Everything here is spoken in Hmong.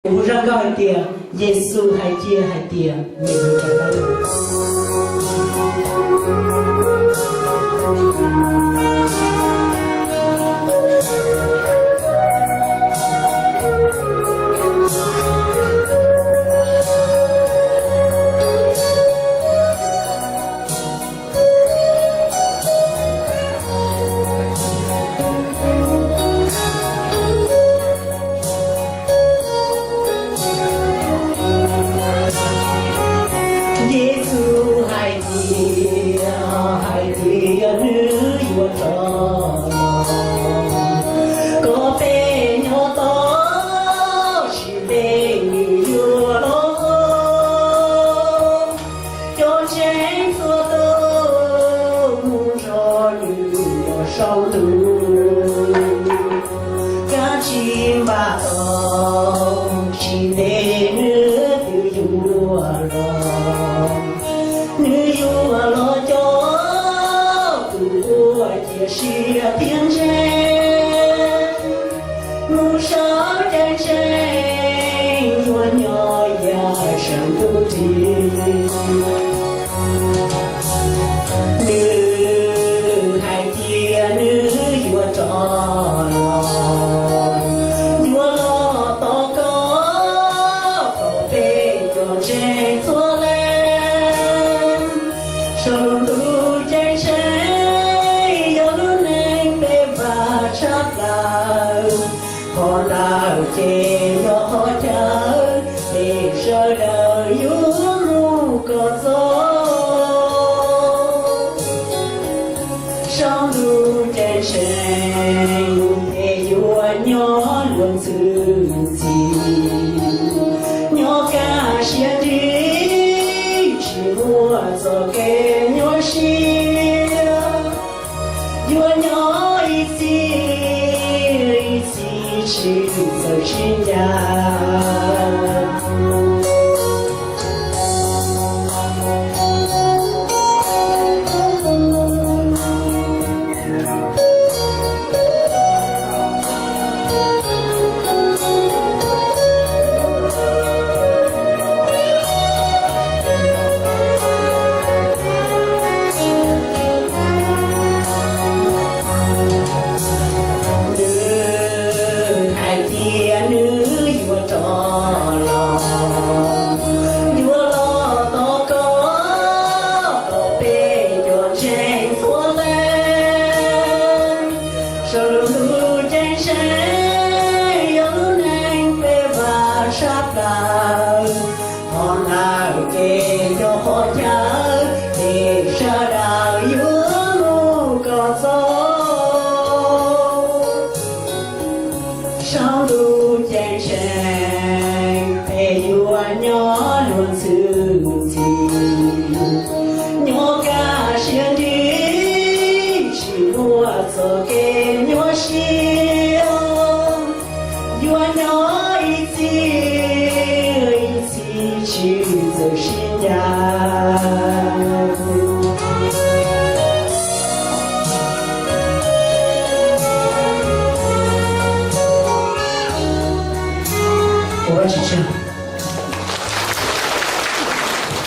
Kuv zaj nkauj hais tias Yexus hais cia hais tias, Yexus hais tias, hais tias nws yuav rov los, kom peb nyob tos sim neej nws yuav los. Cov ntseeg txhua tus mus nrog nws nyob saum ntuj, kav tsij npaj tos sim neej nws twb yuav los. Nws yuav los coj tus uas cia siab thiab ntseeg, mus sawv ceeb tsheej yuav nyob yav saum ntuj ris. Nws hais tias nws yuav rov los, yuav los tos koj, tos peb cov ntseeg txhua leej. Saum ntuj ceeb tsheej yog lub neej peb vam tshaj plaws, qhov ntawd ces yog qhov chaw peb sawv daws yuav mus kom txog. Saum ntuj ceeb tsheej peb yuav nyob luag ntxhi ntxhi, nyob kaj siab nrig tsis muaj txoj kev nyuaj siab. Yuav nyob ib txhis ib txhis tsis txawj sib ncaim. Nws hais tias nws yuav rov los, yuav los tos koj, tos peb cov ntseeg txhua leej. Saum ntuj ceeb tsheej yog lub neej peb vam tshaj plaws, qhov ntawd ces yog qhov chaw peb sawv daws yuav mus kom txog. Saum ntuj ceeb tsheej peb yuav nyob luag ntxhi ntxhi, nyob kaj siab nrig tsis muaj txoj kev